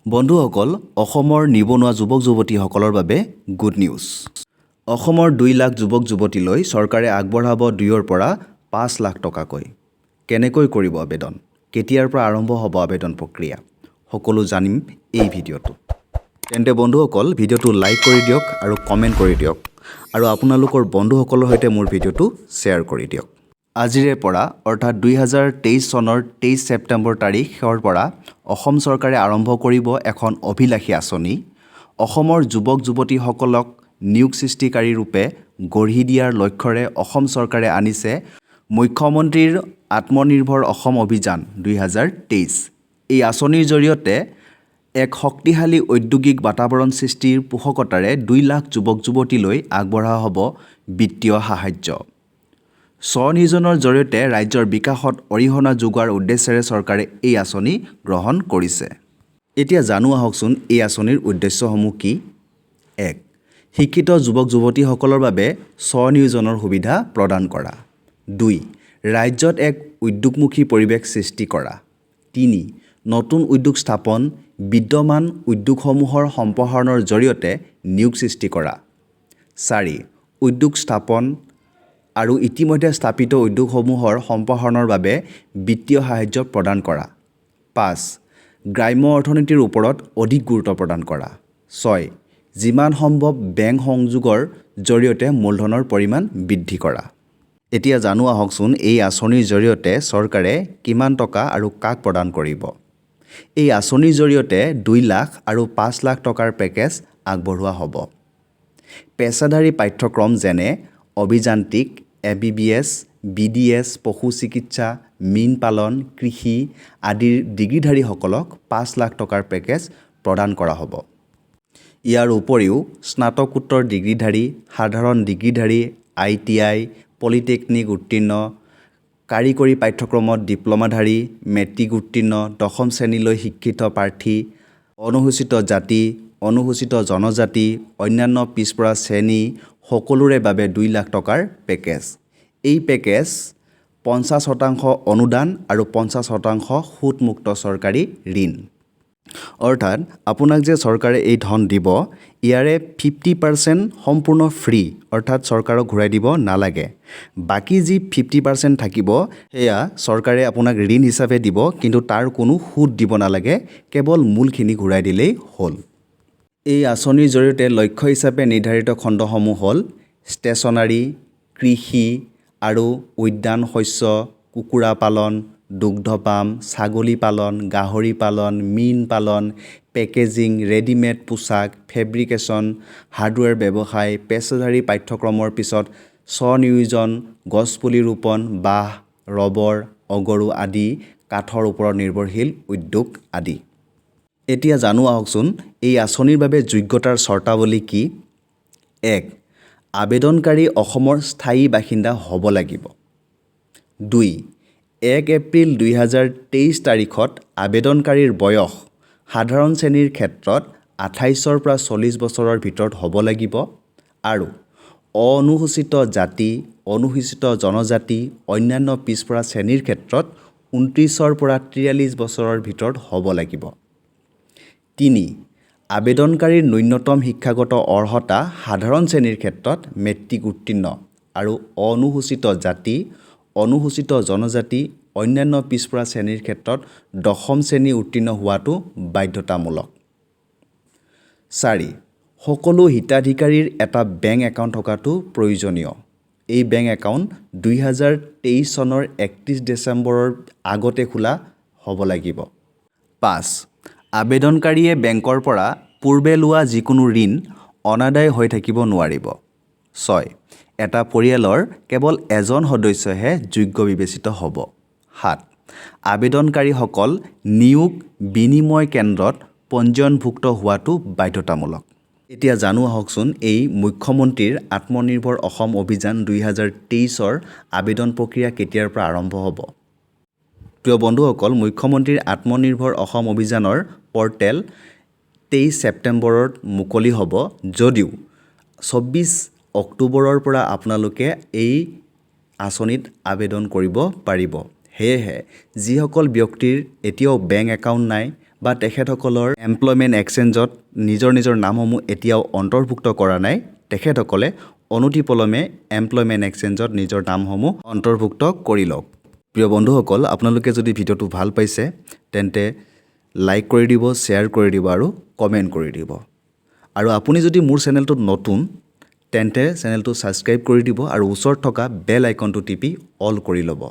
বন্ধুসকল, অসমৰ নিবনুৱা যুৱক যুৱতীসকলৰ বাবে গুড নিউজ। অসমৰ 2 লাখ যুৱক যুৱতীলৈ চৰকাৰে আগবঢ়াব 2ৰ পৰা 5 লাখ টকাকৈ। কেনেকৈ কৰিব আবেদন, কেতিয়াৰ পৰা আৰম্ভ হ'ব আবেদন প্ৰক্ৰিয়া, সকলো জানিম এই ভিডিঅ'টোত। তেন্তে বন্ধুসকল, ভিডিঅ'টো লাইক কৰি দিয়ক আৰু কমেণ্ট কৰি দিয়ক আৰু আপোনালোকৰ বন্ধুসকলৰ সৈতে মোৰ ভিডিঅ'টো শ্বেয়াৰ কৰি দিয়ক। আজিৰে পৰা, অৰ্থাৎ 2023 চনৰ 23 ছেপ্টেম্বৰ তাৰিখৰ পৰা অসম চৰকাৰে আৰম্ভ কৰিব এখন অভিলাষী আঁচনি। অসমৰ যুৱক যুৱতীসকলক নিয়োগ সৃষ্টিকাৰী ৰূপে গঢ়ি দিয়াৰ লক্ষ্যৰে অসম চৰকাৰে আনিছে মুখ্যমন্ত্ৰীৰ আত্মনিৰ্ভৰ অসম অভিযান 2023। এই আঁচনিৰ জৰিয়তে এক শক্তিশালী ঔদ্যোগিক বাতাবৰণ সৃষ্টিৰ পোষকতাৰে 2 লাখ যুৱক যুৱতীলৈ আগবঢ়োৱা হ'ব বিত্তীয় সাহায্য। স্বনিয়োজনৰ জৰিয়তে ৰাজ্যৰ বিকাশত অৰিহণা যোগোৱাৰ উদ্দেশ্যেৰে চৰকাৰে এই আঁচনি গ্ৰহণ কৰিছে। এতিয়া জানো আহকচোন এই আঁচনিৰ উদ্দেশ্যসমূহ কি। 1, শিক্ষিত যুৱক যুৱতীসকলৰ বাবে স্বনিয়োজনৰ সুবিধা প্ৰদান কৰা। 2, ৰাজ্যত এক উদ্যোগমুখী পৰিৱেশ সৃষ্টি কৰা। 3, নতুন উদ্যোগ স্থাপন, বিদ্যমান উদ্যোগসমূহৰ সম্প্ৰসাৰণৰ জৰিয়তে নিয়োগ সৃষ্টি কৰা। 4, উদ্যোগ স্থাপন আৰু ইতিমধ্যে স্থাপিত উদ্যোগসমূহৰ সম্প্ৰসাৰণৰ বাবে বিত্তীয় সাহায্য প্ৰদান কৰা। 5, গ্ৰাম্য অৰ্থনীতিৰ ওপৰত অধিক গুৰুত্ব প্ৰদান কৰা। 6, যিমান সম্ভৱ বেংক সংযোগৰ জৰিয়তে মূলধনৰ পৰিমাণ বৃদ্ধি কৰা। এতিয়া জানো আহকচোন এই আঁচনিৰ জৰিয়তে চৰকাৰে কিমান টকা আৰু কাক প্ৰদান কৰিব। এই আঁচনিৰ জৰিয়তে 2 লাখ আৰু 5 লাখ টকাৰ পেকেজ আগবঢ়োৱা হ'ব। পেছাদাৰী পাঠ্যক্ৰম যেনে অভিযান্ত্ৰিক, এমবিবিএছ, বিডিএছ, পশু চিকিৎসা, মীন পালন, কৃষি আদিৰ ডিগ্ৰীধাৰীসকলক 5 লাখ টকাৰ পেকেজ প্ৰদান কৰা হ'ব। ইয়াৰ উপৰিও স্নাতকোত্তৰ ডিগ্ৰীধাৰী, সাধাৰণ ডিগ্ৰীধাৰী, আইটিআই, পলিটেকনিক উত্তীৰ্ণ, কাৰিকৰী পাঠ্যক্ৰমত ডিপ্ল'মাধাৰী, মেট্ৰিক উত্তীৰ্ণ, দশম শ্ৰেণীলৈ শিক্ষিত প্ৰাৰ্থী, অনুসূচিত জাতি, অনুসূচিত জনজাতি, অন্যান্য পিছপৰা শ্ৰেণী সকলোৰে বাবে 2 লাখ টকাৰ পেকেজ। এই পেকেজ 50% অনুদান আৰু 50% সুদমুক্ত চৰকাৰী ঋণ। অৰ্থাৎ আপোনাক যে চৰকাৰে এই ধন দিব, ইয়াৰে 50% সম্পূৰ্ণ ফ্ৰী, অৰ্থাৎ চৰকাৰক ঘূৰাই দিব নালাগে। বাকী যি 50% থাকিব, সেয়া চৰকাৰে আপোনাক ঋণ হিচাপে দিব, কিন্তু তাৰ কোনো সুদ দিব নালাগে, কেৱল মূলখিনি ঘূৰাই দিলেই হ'ল। এই আঁচনিৰ জৰিয়তে লক্ষ্য হিচাপে নিৰ্ধাৰিত খণ্ডসমূহ হ'ল ষ্টেচনাৰী, কৃষি আৰু উদ্যান শস্য, কুকুৰা পালন, দুগ্ধ পাম, ছাগলী পালন, গাহৰি পালন, মীন পালন, পেকেজিং, ৰেডিমেড পোছাক, ফেব্ৰিকেশ্যন, হাৰ্ডৱেৰ ব্যৱসায়, পেছাদাৰী পাঠ্যক্ৰমৰ পিছত স্বনিয়োজন, গছপুলি ৰোপণ, বাঁহ, ৰবৰ, অগৰু আদি কাঠৰ ওপৰত নিৰ্ভৰশীল উদ্যোগ আদি। এতিয়া জানো আহকচোন এই আঁচনিৰ বাবে যোগ্যতাৰ চৰ্তাৱলী কি। 1, আবেদনকাৰী অসমৰ স্থায়ী বাসিন্দা হ'ব লাগিব। 2, 1 এপ্ৰিল 2023 তাৰিখত আবেদনকাৰীৰ বয়স সাধাৰণ শ্ৰেণীৰ ক্ষেত্ৰত 28ৰ পৰা 40 বছৰৰ ভিতৰত হ'ব লাগিব আৰু অনুসূচিত জাতি, অনুসূচিত জনজাতি, অন্যান্য পিছপৰা শ্ৰেণীৰ ক্ষেত্ৰত 29ৰ পৰা 43 বছৰৰ ভিতৰত হ'ব লাগিব। 3, আবেদনকাৰীৰ ন্যূনতম শিক্ষাগত অৰ্হতা সাধাৰণ শ্ৰেণীৰ ক্ষেত্ৰত মেট্ৰিক উত্তীৰ্ণ আৰু অনুসূচিত জাতি, অনুসূচিত জনজাতি, অন্যান্য পিছপৰা শ্ৰেণীৰ ক্ষেত্ৰত দশম শ্ৰেণী উত্তীৰ্ণ হোৱাটো বাধ্যতামূলক। 4, সকলো হিতাধিকাৰীৰ এটা বেংক একাউণ্ট থকাটো প্ৰয়োজনীয়। এই বেংক একাউণ্ট 2023 চনৰ 31 ডিচেম্বৰৰ আগতে খোলা হ'ব লাগিব। 5, আবেদনকাৰীয়ে বেংকৰ পৰা পূৰ্বে লোৱা যিকোনো ঋণ অনাদায় হৈ থাকিব নোৱাৰিব। 6, এটা পৰিয়ালৰ কেৱল এজন সদস্যহে যোগ্য বিবেচিত হ'ব। 7, আবেদনকাৰীসকল নিয়োগ বিনিময় কেন্দ্ৰত পঞ্জীয়নভুক্ত হোৱাটো বাধ্যতামূলক। এতিয়া জানো আহকচোন এই মুখ্যমন্ত্ৰীৰ আত্মনিৰ্ভৰ অসম অভিযান 2023ৰ আবেদন প্ৰক্ৰিয়া কেতিয়াৰ পৰা আৰম্ভ হ'ব। প্ৰিয় বন্ধুসকল, মুখ্যমন্ত্ৰীৰ আত্মনিৰ্ভৰ অসম অভিযানৰ পৰ্টেল 23 ছেপ্টেম্বৰত মুকলি হ'ব যদিও 24 অক্টোবৰৰ পৰা আপোনালোকে এই আঁচনিত আবেদন কৰিব পাৰিব। সেয়েহে যিসকল ব্যক্তিৰ এতিয়াও বেংক একাউণ্ট নাই বা বা তেখেতসকলৰ এমপ্লয়মেণ্ট এক্সচেঞ্জত নিজৰ নিজৰ নামসমূহ এতিয়াও অন্তৰ্ভুক্ত কৰা নাই, তেখেতসকলে অনতিপলমে এমপ্লয়মেণ্ট এক্সচেঞ্জত নিজৰ নামসমূহ অন্তৰ্ভুক্ত কৰি লওক। প্ৰিয় বন্ধুসকল, আপোনালোকে যদি ভিডিঅ'টো ভাল পাইছে, তেন্তে লাইক কৰি দিব, শ্বেয়াৰ কৰি দিব আৰু কমেণ্ট কৰি দিব। আৰু আপুনি যদি মোৰ চেনেলটোত নতুন, তেন্তে চেনেলটো ছাবস্ক্ৰাইব কৰি দিব আৰু ওচৰত থকা বেল আইকনটো টিপি অল কৰি ল'ব।